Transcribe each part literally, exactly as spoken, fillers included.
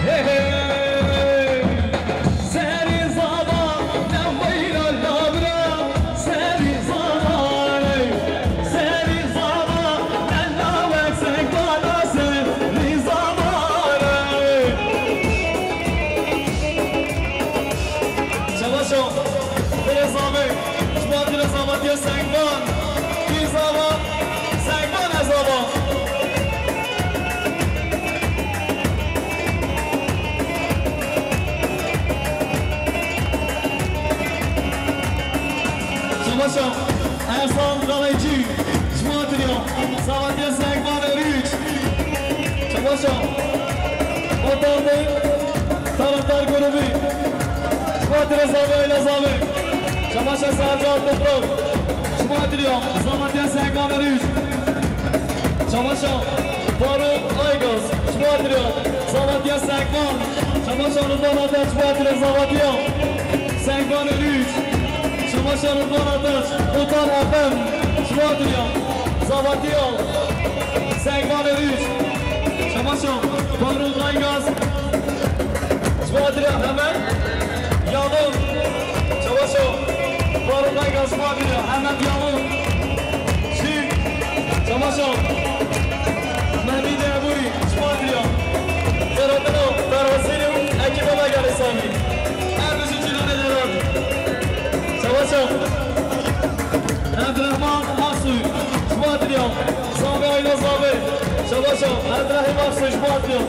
Hey, hey. Serî zava ne weyla labra, serî zava ne, serî zava ne lawek sengana serî zava ne. Çabaşo, bire zave, ji bo bire zavatiya sengvan, bî zava, sengvan ez ava. Çabaşa Ersan Kalaycı, ji bo hatiriya, zavatiya sengvan Erîç. Çabaşa Otan Bey, taraftar grubu, ji bo hatiriya zavê Ayla Zavê. Çabaşa Sercan Toprak, ji bo hatiriya, zavatiya sengvan Erîç. Çabaşa Faruk Aygaz, ji bo hatiriya, zavatiya sengvan. Çabaşa Rıdvan Ataç, ji bo hatiriya, zavatiya sengvan Erîç. Çabaşa Rıdvan Ataç, Otan Efem, ji bo hatiriya, zavatiya sengvan Erîç. Çabaşa Faruk Aygaz, ji bo hatiriya Hemed Yalın. Çabaşo, Faruk Aygaz, ji bo hatiriya Hemed Yalın. Şî, Çabaşo, Mehmîdê Ebûrî, ji bo hatiriya Xêratino Ferhosînî û ekîba me gelê Samî. Her bijî cîranê Lêran. Çabaşo, Evdirehman Aksoy, ji bo hatiriya Zavê Ayla Zavê. Çabaşo, Evdirehîm Aksoy, ji bo hatiriya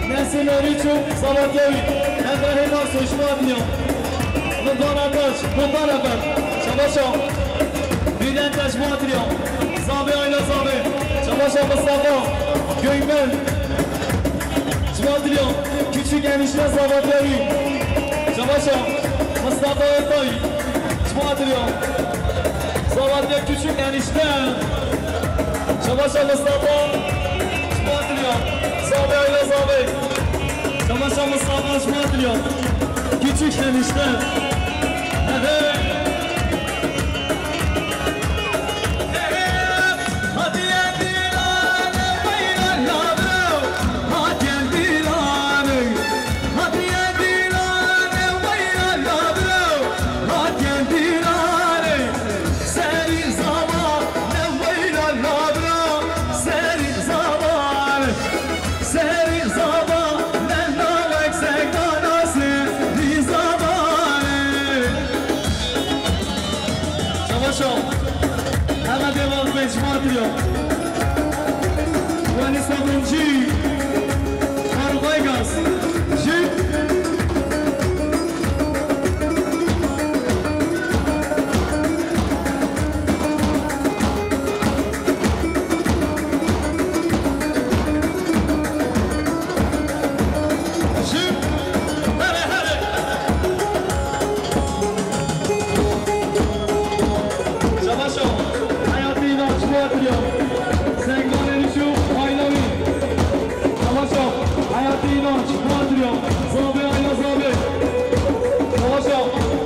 Nesîm Erîç û zavatiya wî. Evdirehîm Aksoy, ji bo hatiriya Rıdvan Ataç, Sultan Efem. Çabaşo, Bülent Taş, ji bo hatiriya Zavê Ayla Zavê. Çabaşo Mustafa Gökmen, ji bo hatiriya Küçük Enişte, zavatiya wî. Çabaşo Mustafa Ertay, ji bo hatiriya zavatiya Küçük Enişte. Çabaşa Mustafa, ji bo hatiriya Zavê Ayla Zavê. Çabaşa Mustafa, ji bo hatiriya Küçük Enişte. Hey, hey. Hey, hey. Hatiye dîlanê weyla labro, hatiye dîlanê. Hatiye dîlanê weyla labro, hatiye dîlanê. Serî zava ne weyla labra, serî zava ne, serî zava ne lawek sengana serî zava ne. Çabaşo, heme dê vazbê ji bo hatiriya. Wanî Sabuncu, Faruk Aygaz, ji Çabaşo, Heyatî Înanc, ji bo hatiriya Sengvanê Rîşo, Ayla wî. Çabaşo, Heyatî Înanc, ji bo hatiriya Zavê Ayla Zavê. Çabaşo,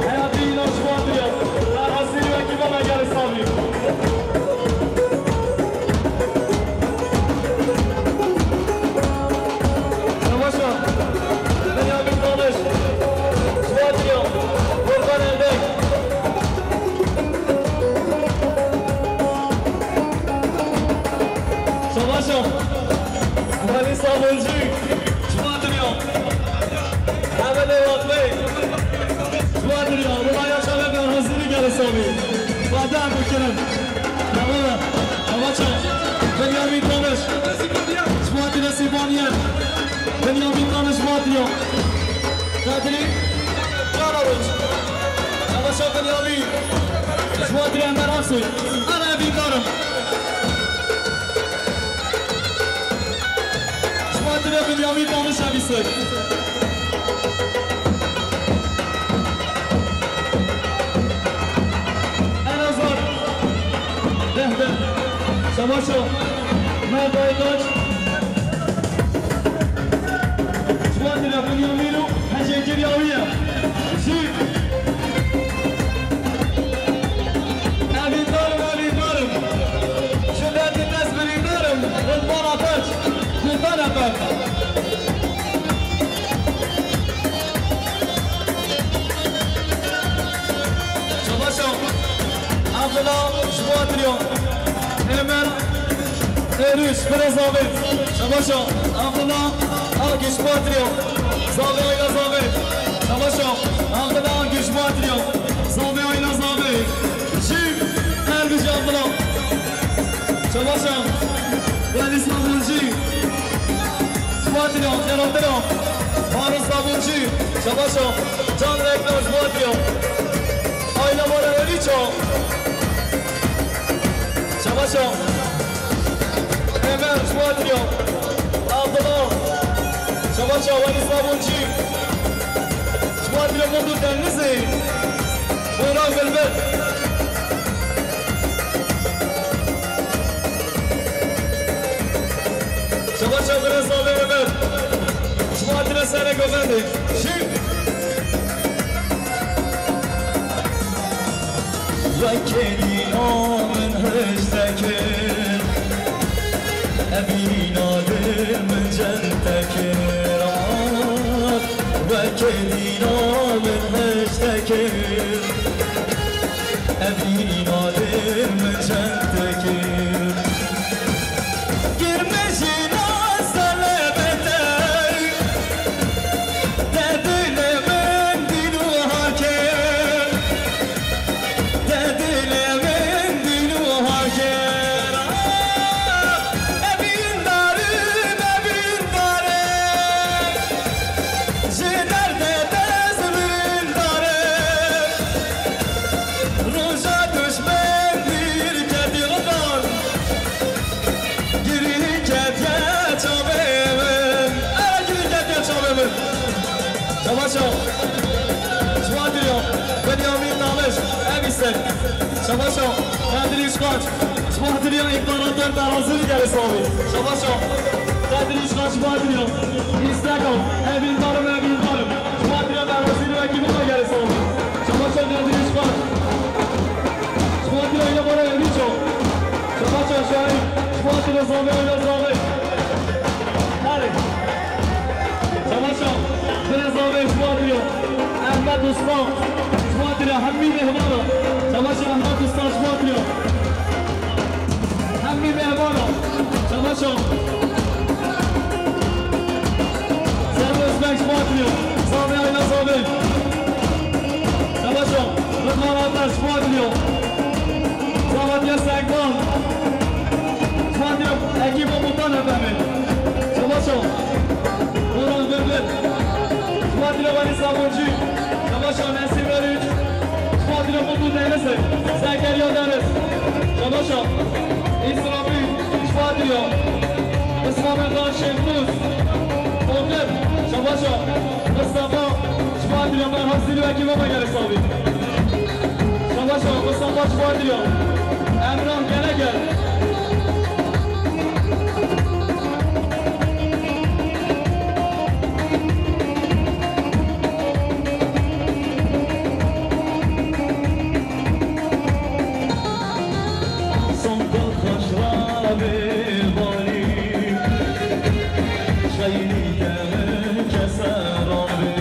Heyatî Înanc, ji bo hatiriya Ferhasînî û ekîba me gelê Samî. Çabaşo, Benyamin Tanış, ji bo hatiriya Furkan Erdek. Çabaşo, Mali Sabuncu, ji bo hatiriya Hemedê Vakfê, ji bo hatiriya Rulaya Şabe Ferhazînî gelê Samî. Badem bikirin. Tamam. Çabaşo, Benyamin Tanış, ji bo hatiriya Sîbaniye. Benyamin Tanış, ji bo hatiriya Kadrî Kararuç. Çabaşo Benyamin, ji bo hatiriya Enver Aksoy. Ana evîndarim. Ji bo hatiriya Binyamîn Tanişa bîstir. En azar deh deh. Çabaşo Merdayê Taç. Ji bo hatiriya Binyamîn û hecêgiriya wî ye. Jî Evîndarim, evîndarim. Ji derdê dest birîndarim. Şabaşa. Abdullah ji bo Atriya. Emer Êrîş, birê Zavê. Şabaşa. Abdullah Akî ji bo Atriya. Zavê, Ayla Zavê. Şabaşa. Abdullah Akî ji bo Atriya. Zavê, Ayla Zavê. Jî her bijî Abdullah. Şabaşa. Welî Sabunçî. Ji bo Atriya, xêratina. Faruk Sabunçî. Şabaşa. Can Reklam ji bo Atriya. Ayla Mara Êrîşa. Şabaşa. Emer ji bo Atriya. Abdullah. Şabaşa. Welî Sabunçî. Ji bo Atriya Mutlu Denizê. Buyurun Bilbil. Şabaşa birê Zavê Emer. Ji bo Atriya Serê Govendê. Jî. Weke dîna min hej te kir, evîna dil min cem te kir. Ah, weke dîna min hej te kir, evîna dil min cem te kir. Girmejîna selebete, te dilê min dîn û hake. Te dilê min dîn û hake. Evîndarim, evîndarim. Ji derdê te ez birîndarim. Roja duşmen dîr ketî xitan. Girî ketiye çavê min. Ere girî ketiye çavê min. Şabaşa. Ji bo Atriya. Benyamîn Daliş. Ev îstek. Şabaşa. Qedirî Şukaç. Ji bo Atriya, împaratoyê Berazîlî gelê Savî. Şabaşa. Qedirî Şukaç ji bo Atriya. Îsteka. Evîndarim, evîndarim. Ji bo Atriya Berazîlî wekî bû gelê Savî. Şabaşa Qedirî Şukaç. Ji bo Atriya Ayla Mara Êrîşa. Şabaşa Şahîn. Ji bo Atriya Zavê, Ayla Zavê. Herê. Şabaşa. Birê Zavê ji bo Atriya. Ehmed Usta. Ji bo Atriya hemî mêhmana. Şabaşa Ehmed Usta ji bo Atriya. Hemî mêhmana. Şabaşa. Servo Özbek ji bo Atriya. Zavê, Ayla Zavê. Şabaşa. Rıdvan Ateş ji bo Atriya. Zavatiya Sekban. Ji bo Atriya, ekîba Mutan F M'ê. Şabaşa. Orhan Bilbil. Ji bo Atriya Welî Sabuncu. Şabaşa Nesîm Erîç. Ji bo Atriya Mutlu Denizê. Zekeriya Deniz. Şabaşa. İsrafil. Ji bo Atriya. Mustafa Şemduz. Oxir. Şabaşa. Mustafa. Ji bo Atriya Merhab Zîlî wekî baba gelê Savî. Şabaşa, Mustafa ji bo Atriya. Emran Gelege. Santa Xaşra bê balî, xeylî kevin kese rabê.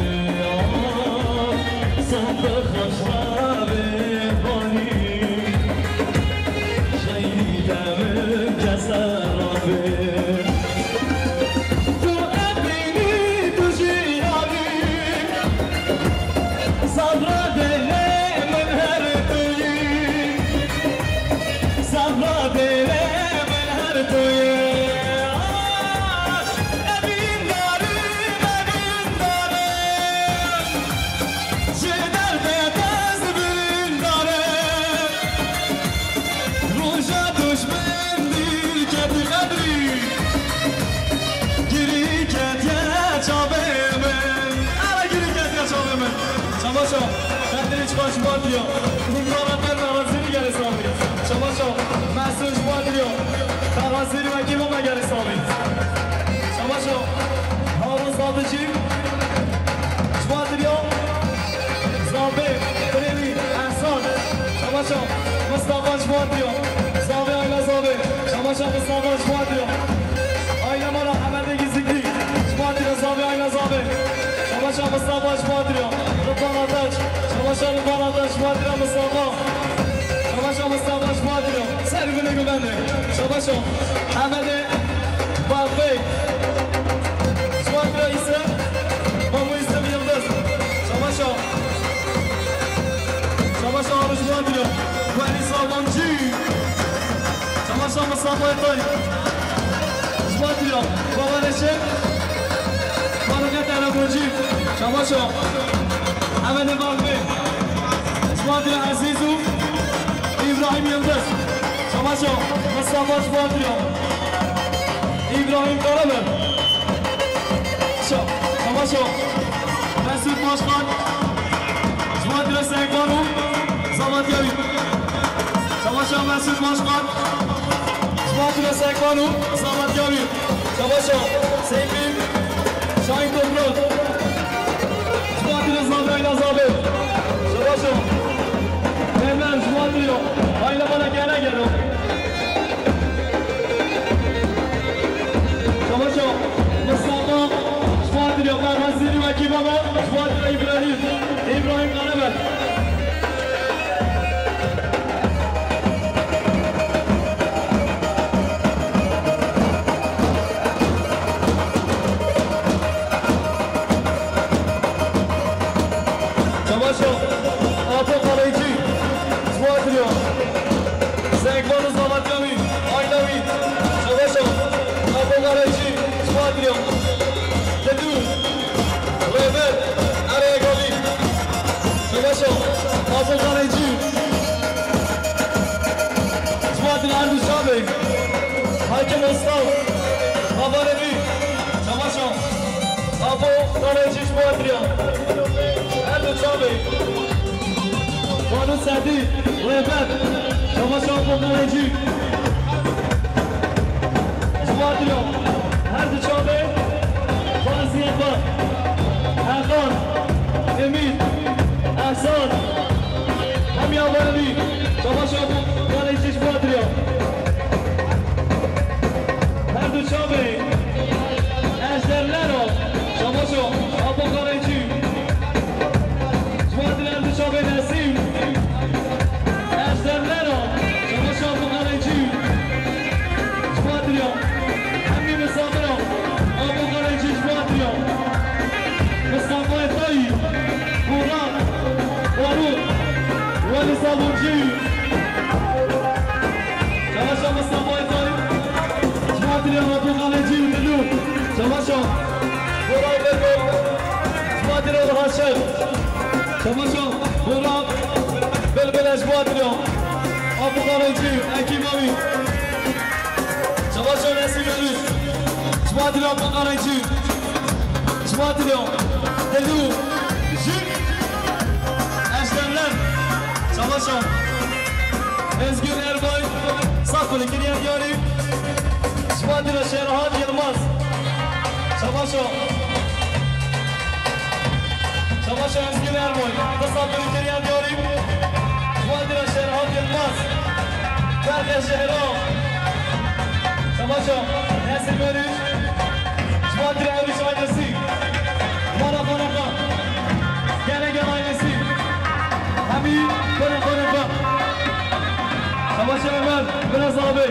Santa Xaşra bê balî, xeylî kevin kese rabê. Tu evînî, tu jî avî. Sabra dêlê min her tu yî. Sabra dêlê min her tu yî. Ah, evîndarim, evîndarim. Ji derdê te ez birîndarim. Roja duşmen dîr ketî qedrî. Girî ketiye çavê min. Ere girî ketiye çavê min. Şabaşa. Qedrî çiqa ji bo Atriya. Hûndara te Berazîlî gelê Savî. Şabaşa. Mesûd ji bo Atriya. Berazîlî wekî baba gelê Savî. Şabaşa. Harun Sadıcı. Ji bo Atriya. Zavê, Kremî, Ehsan. Şabaşa, Mustafa ji bo Atriya. Zavê, Ayla Zavê. Şabaşa, Mustafa ji bo Atriya. Ayla Mara, Hemedê Gizikli. Şabaşo. Ehmedê Barbey. Ji wan dira Îsrem. Mamu Îsrem Yildiz. Şabaşo. Şabaşo, Aruz Badriyo. Weli Sabancı. Şabaşo, Mustafa Etay. Ji wan dira. Baba Reşit. Barakat Arabacı. Şabaşo. Ehmedê Barbey. Ji wan dira Ezîz û Îbrahîm Yildiz. Şabaşo, Mustafa ji wan dira. Îbrahîm Karabe. Şa-, Şabaşo, Mesûd Başkan. Ji wan dira Sekvan û Zamatya wî. Şabaşo, Mesûd Başkan. Ji wan dira Sekvan û Zamatya wî. Şabaşo, Seyfî, Şahin Toprak. Ji wan dira Zabrayla Zabê. Şabaşo. Emel, ji wan dira. Aile bana gele gelo. Şabaşo. Mustafa, ji wan dira. Ben Haziri ve Kibaba. Ji wan dira İbrahim. İbrahim Karaber. Şabaşo, Apo Karayıcı, ji wan dira. Zengvan û Zavatya wî, ayna wî. Şabaşo, Apo Karayıcı, ji wan dira. Dilû, Rêber, Erê Galî. Şabaşo, Apo Karayıcı. Ji wan dira her du çavê. Hakim Usta, Havanê wî. Şabaşo. Apo Karayıcı ji wan dira. Her du çavê. Banu Sedî, Rêber. Şabaşo Apo Karayıcı. Ji wan dira. Her du çavê. Faziyet var. Erkan, Emîn, Ehsan. Hemiya Apo Karayıcı ji wan dira. Her du çavê. Ejder Lero, Şabaşo, Apo Karayıcı. Ji wan dira her du çavê Nesîm. Ejder Lero, Şabaşo Apo Karayıcı. Ji wan dira. Hemî misafira. Apo Karayıcı ji wan dira. Mustafa Etayî. Burak. Faruk. Weli Sabuncu. Şabaşo Mustafa Etayî. Ji wan dira Apo Karayıcı. Dilû. Şabaşo. Burak Bilbil. Ji wan dira Raşid. Şabaşo. Burak Bilbil ji wan dira. Apo Karayıcı. Ekîba wî. Şabaşo Nesîm Elî. Ji wan dira Apo Karayıcı. Ji wan dira. Dilû. Jin. Ejderler. Şabaşo. Özgür Erbay. Safirî kiriye diyarî. Ji wan dira Şerhan Yilmaz. Şabaşo. Şabaşo Özgür Erbay. Safirî kiriye diyarî. Ji wan dira Şerhan Yilmaz. Berke Şehra. Şabaşo. Nesir Meriç. Ji wan dira Ewriş ailesi. Mala Xanaka. Gelege ailesi. Hemî Bela Xanaka. Şabaşo Ömer, Bela Zabê.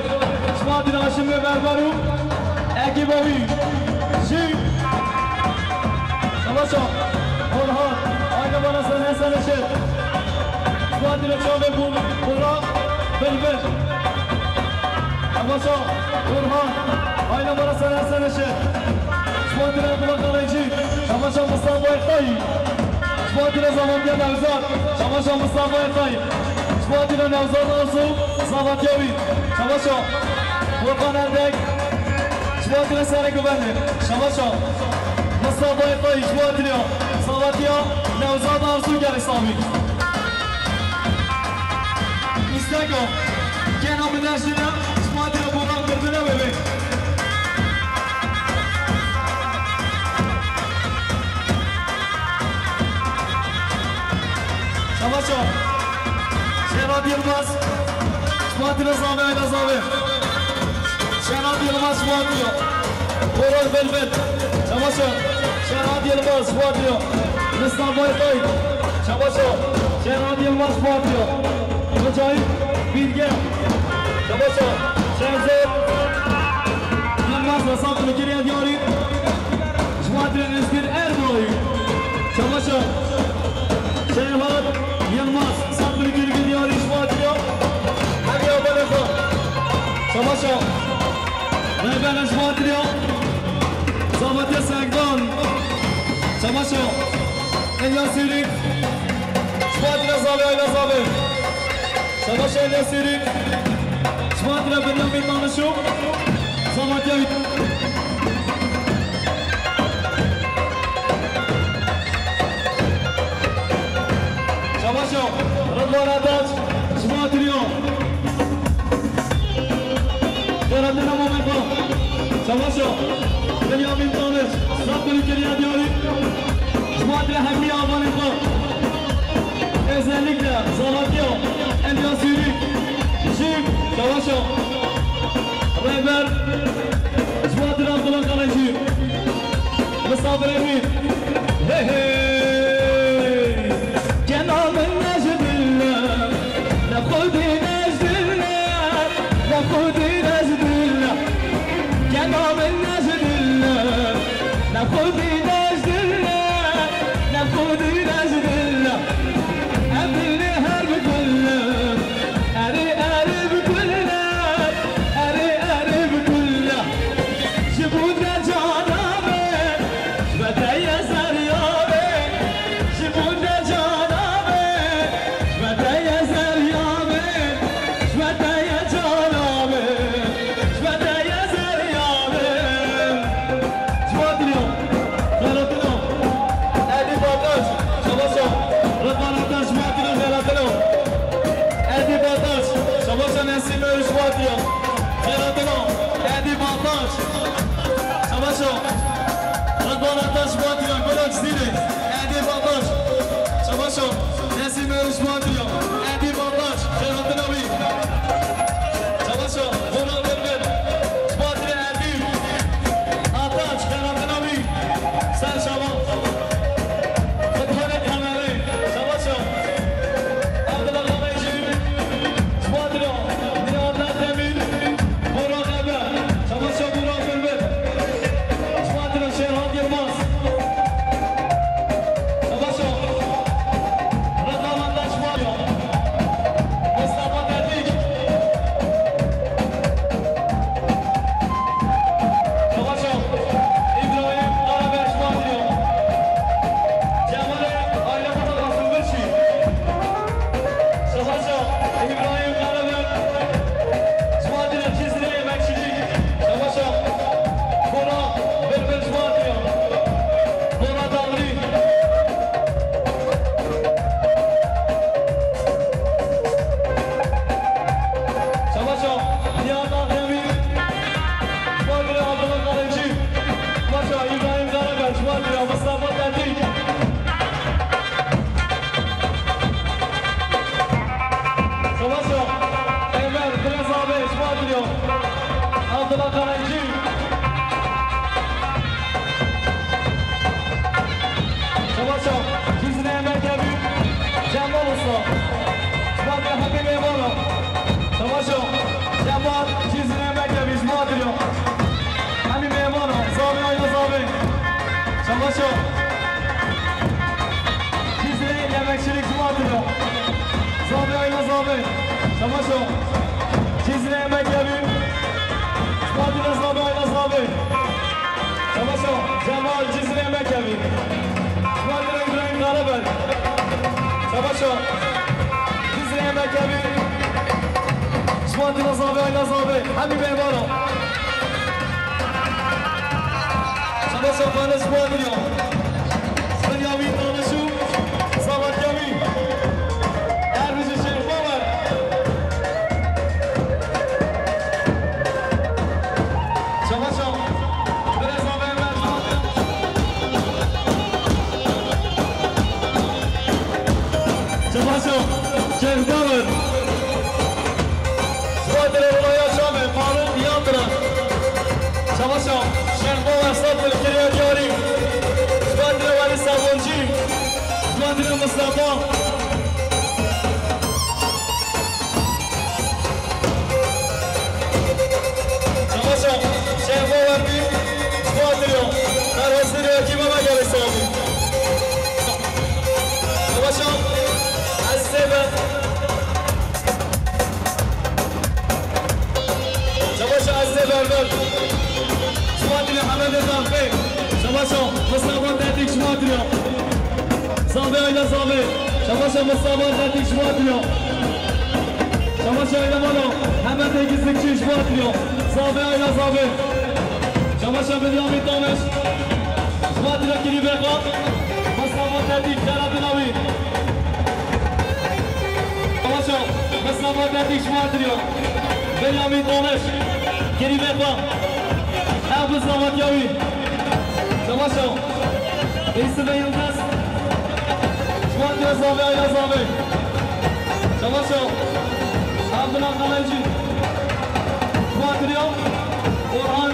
Ji wan dira Haşim ve Berberu. Ekîba wî. Jî. Şabaşo. Orhan. Ayna bana sen, sen eşit. Ji wan dira çavê Bul-, Burak. Bilbil. Şabaşo Orhan. Ayna bana sen, sen eşit. Ji wan dira Abdullah Karayıcı. Şabaşo Mustafa Etayî. Ji wan dira Zamantiya Nevzat. Şabaşo Mustafa Etayî. Ji wan dira Nevzat Arzu. Zamantiya wî. Şabaşo Furkan Erdek. Ji wan dira Serê Guvendê. Şabaşo Mustafa Etayî. Ji wan dira Zamantiya Nevzat Arzu gelê sabî. Îsteko. Kena min neştine. Ji wan dira Burak Bilbile wê bê. Şabaşo. Şenat Yilmaz. Ji wan dira Zave, Ayla Zave. Şenat Yilmaz ji wan dira. Boran Bilbil. Şabaşo. Şenat Yilmaz ji wan dira. Mustafa Etay. Şabaşo. Şenat Yilmaz ji wan dira. Mücahit Bilge. Şabaşo. Yilmaz Hasan Kulkiriye diyarî. Ji Matrê Eskir Erdoğan. Çamaşa. Şehvat Yilmaz Hasan Kulkiriye diyarî ji Matrê. Hadi ya bana ko. Çamaşa. Rehber ji Matrê. Zavatya Sekdan. Çamaşa. Enya Sürük. Ji Matrê Zavê Ayla Zavê. Çamaşa Enya Sürük. Ji Matrê Binyamin Danişo. Zavatya. Çamaşa. Rıdvan Ataç. Ji Matrê. Xêratina Momeqa. Çamaşa. Binyamin Tanış. Saf Kulkiriye diyarî. Ji Matrê hemî avanê xwe. Özellikle Zavatya, Enya Sürük, Jim, Çamaşa. Rehber, ji Matrê Abdullah Kalecî. Misafir Emîn. Hey hey. Kena min ne ji dil e, ne xwedî ne ji dil e, ne xwedî ne ji dil e. Kena min ne ji dil e, ne xwedî ne ji dil e, ne xwedî ne ji dil e. Em dilê her bi dil e. Erê, erê bi kul e, erê, erê bi kul e. Ji bo te cana min, ji bo te ye zerya min. Ji bo te cana min, ji bo te ye zerya min. Ji bo te ye cana min, ji bo te ye zerya min. Ji bo te ye. Xêratina. Edî Bataş, Şabaşa. Rıdvan Ataş, Şabaşa, Xêratina. Edî Bataş, Şabaşa Nesîm Övüş, Şabaşa. Xêratina. Edî Bataş, Şabaşa. Rıdvan Ataş, Şabaşa, Gula Cizîrê. Edî Bataş, Şabaşa. Nesîm Övüş, Şabaşa. Edî Bataş, Xêratina wî. Şabaşa. Bona Bilbil, Şabaşa Edî. Ataç, Xêratina wî. Ser şaban. Xitxanê kamerê. Şabaşa. Abdullah Xameycî. Şabaşa. Nihat Demîr. Burak Ebe. Şabaşa Burak Bilbil. Şabaşa Şerhan Yılmaz. Şabaşa. Rıdvan Ataş Şabaşa. Mustafa Tetik. Çamaşa, İbrahim Karabeş Matrio. Cemal'e aile fotoğrafı Mırçı. Çamaşa, İbrahim Karabeş. Matrio, Cizre, Mekşilik. Çamaşa, Kora, Berbel Matrio. Kora Dağlı. Çamaşa, Nihat Akdemir. Şubatlı Abdullah Kalecik. Çamaşa, İbrahim Karakan. Şubatlı Mustafa Tetik. Çamaşa, Enver Direz abi. Şubatlı Abdullah Kalecik. Çamaşa, Cizre Emek Evi, Cemal Usta. Şubatlı Habib Eyvallah. Çamaşa, Cemal, Cizre Emek Evi, Şubatlı. Habib Eyvallah, Zavi Ayla Zavi. Çamaşa, Cizre Yemekçilik, Şubatlı. Zavi Ayla Zavi. Çamaşa, Cizre Emek Evi. Şubatlı Zavi Ayla Zavi. Çamaşa, Cemal Cizre Emek Evi. Şubatlı İbrahim Karaberk. Çamaşa, Cizre Emek Evi. Şubatlı Zavi Ayla Zavi. Hemi Bevara. Çamaşa, Fane Şubatlı. Benyamin Tanışu. Zavat Yami. Erbiji Şerif Babar. Çamaşa. Biraz daha ben, ben. Çamaşa. Şerif Babar. Şubatlı Rulaya Çame. Faruk Yandıra. Çamaşa. Şerif Babar. Satır Kiryat Yari. Şubatlı Vali Sabuncu. Şubatlı Mustafa. Çamaşa Mustafa Tetik ji bo Atriya. Çamaşa Aile Mala Hemed Egizlikçi ji bo Atriya. Zave Ayla Zave. Çamaşa Binyamîn Tamiş ji bo Atriya kirî vêxa. Mustafa Tetik xera dinawî. Çamaşa Mustafa Tetik ji bo Atriya. Binyamîn Tamiş kirî vêxa. Ev bi zavatiya wî. Çamaşa Yusuf Yildiz. Ji bo Atriya Zave Ayla Zave. Çamaşa Abdullah Kalaycî. Ji bo Atriya Orhan,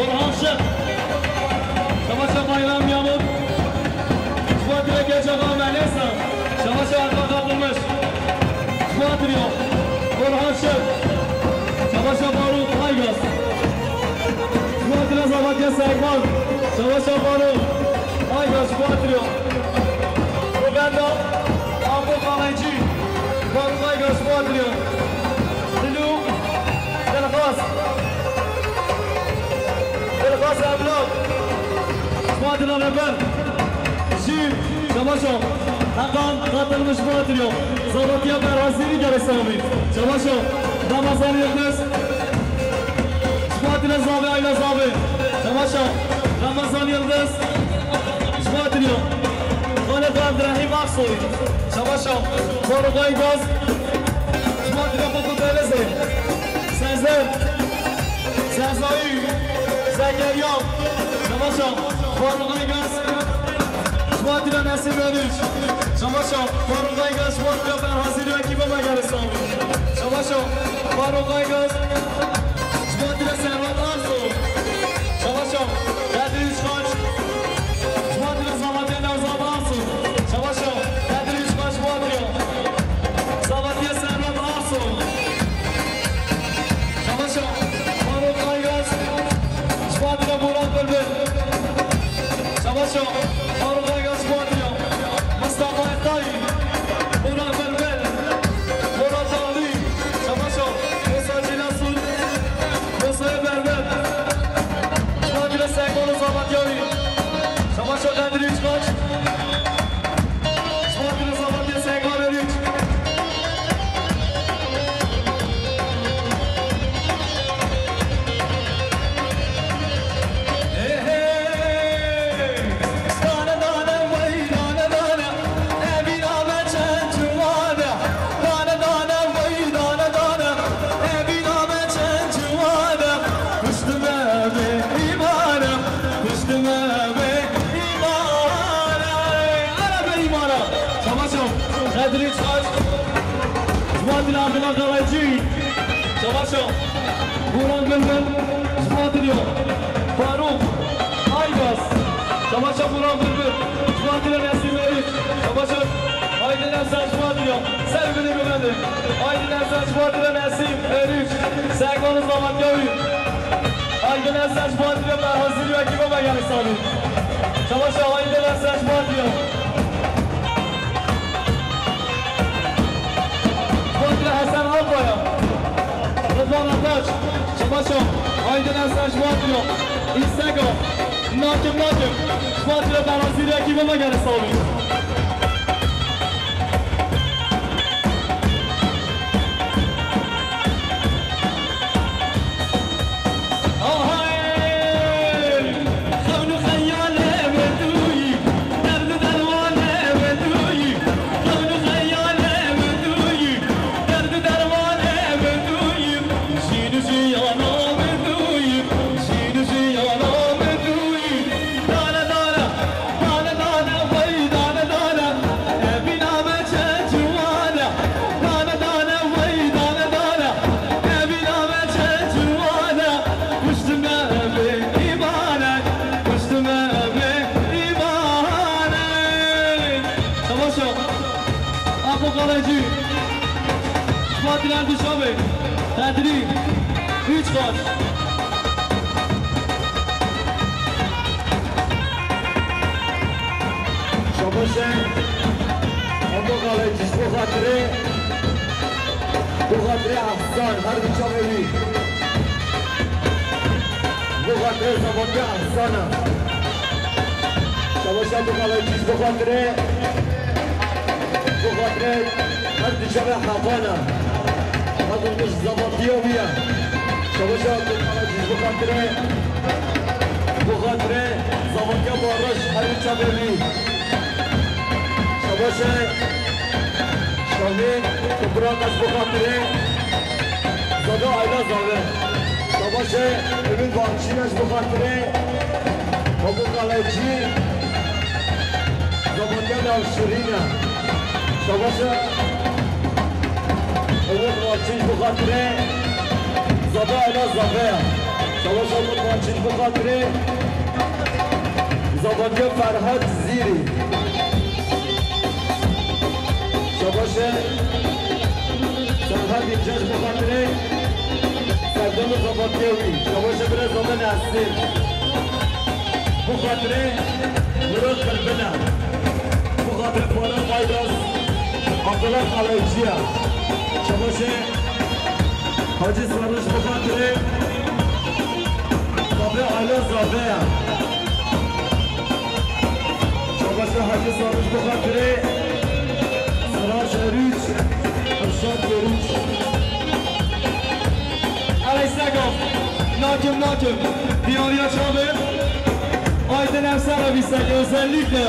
Orhan Şık. Çamaşa Bayram Yamuk. Ji bo Atriya Geç Ağa Melêsa. Çamaşa Erkan Katılmış. Ji bo Atriya Orhan Şık. Çamaşa Faruk Aygaz. Ji bo Atriya Zavatiya Sekman. Çamaşa Faruk Aygaz ji bo Atriya. Rubenda Apo Kalaycî. Faruk Aygaz ji bo Atriya. Dilû Dilxaz. Dilxaz Evlad. Ji bo Atriya Reber. Jî, çamaşa, Heqan Katılmış ji bo Atriya. Zavatiya Berhazîrî gelek sağ bî. Çamaşa, Ramazan Yildiz. Ji bo Atriya Zave Ayla Zave. Çamaşa, Ramazan Yildiz. Ji bo Atriya. Xalid Abdurrahîm Aksoy. Çamaşa, Faruk Aygaz. Ji bo Atriya Bako Belezê. Sezer. Sezayî, Zekeriya, Çamaşa, Faruk Aygaz, ji bo Atriya Nesîm Meriç, Çamaşa, Faruk Aygaz, ji bo Atriya Berhazîrî ekîba me gelek sağ bî. Çamaşa, Faruk Aygaz, ji bo Atriya Serhat Arso, Çamaşa, Bedri Üçkaç, ji bo Atriya Zavatiya Nevzat Arso, Çamaşa, Bedri Üçkaç, ji bo Atriya. Zavatiya Serhat Arso. Çamaşa Faruk Aygaz. Ji bo Atriya Burak Bilbil. Çamaşa Faruk Aygaz ji bo Atriya. Mustafa Ektay. Burak Bilbil. Burak Dağlı. Çamaşa Musa Cilasun. Musa Berber. Ji bo Atriya Sekman û Zavatiya wî. Çamaşa Bedri Üçkaç. Piştime be îmana, piştime be îmana. Ara be îmana. Çamaşa, Xedrî Çaç. Ji bo Atriya Abdullah Kalaycî. Çamaşa, Buran Bilbil. Ji bo Atriya Faruk Aygaz. Çamaşa, Buran Bilbil. Ji bo Atriya Nesîm Meriç. Çamaşa, Aydin Esen ji bo Atriya. Ser binê bibende. Aydin Esen ji bo Atriya Nesîm Meriç. Sekman û Zavatiya wî. Aydin Esen ji bo Atriya Berhazîrî û ekîba me gelek sağ bî. Çamaşa Aydin Esen ji bo Atriya. Ji bo Atriya Hesen Alpaya. Rıdvan Ataç. Çamaşa Aydin Esen ji bo Atriya. Instagram. Nakim Nakim. Ji bo Atriya Berhazîrî û ekîba me gelek sağ bî. Dane dane, wey dane dane, evîna me çend ciwan e. Dane dane, wey dane dane, evîna me çend ciwan e. Kuştime be îman e, kuştime be îman e. Çamaşa, Apo Kalaycî, Fatih Erdişabê, Xedrî, Üç Xaç. Şabaşe, Apo Kalaycî, ji bo xatirê, bo xatirê Ehsan, her du çavê wî. Bo xatirê Zavatiya Ehsan e. Şabaşe Apo Kalaycî, ji bo xatirê Bi xatirê her du çavê Heqan e. Her du ji zavatiya wî ye. Şabaşa Abdulkadir ji bi xatirê, bi xatirê zavatiya Barış her du çavê wî. Şabaşê Şamî Toprak ez bi xatirê Zada Ayla Zave. Şabaşê Emin Bakşîn ez bi xatirê Pamuk Kalecî. Zavatiya Navşirîn e. Şabaşa Umut Maçic bi xatirê Zada Ela Zave ya. Şabaşa Umut Maçic bi xatirê Zavatiya Ferhat Zîrî. Şabaşa Serhat Bincaş bi xatirê Serdemê Zavatiya wî. Şabaşa Birêz Zada Nesîr. Bi xatirê Murat Bilbila. Bi xatirê Faruk Aydas, Abdullah Kalaycî ya. Şabaşê Hacî Sarnîş bi xatirê Zave Ala Zave ya. Şabaşê Hacî Sarnîş bi xatirê Siraj Erûç, Irşad Erûç. Erê Segov, nakim, nakim. Diyariya çavê. Aydın Evsar abi, özellikle.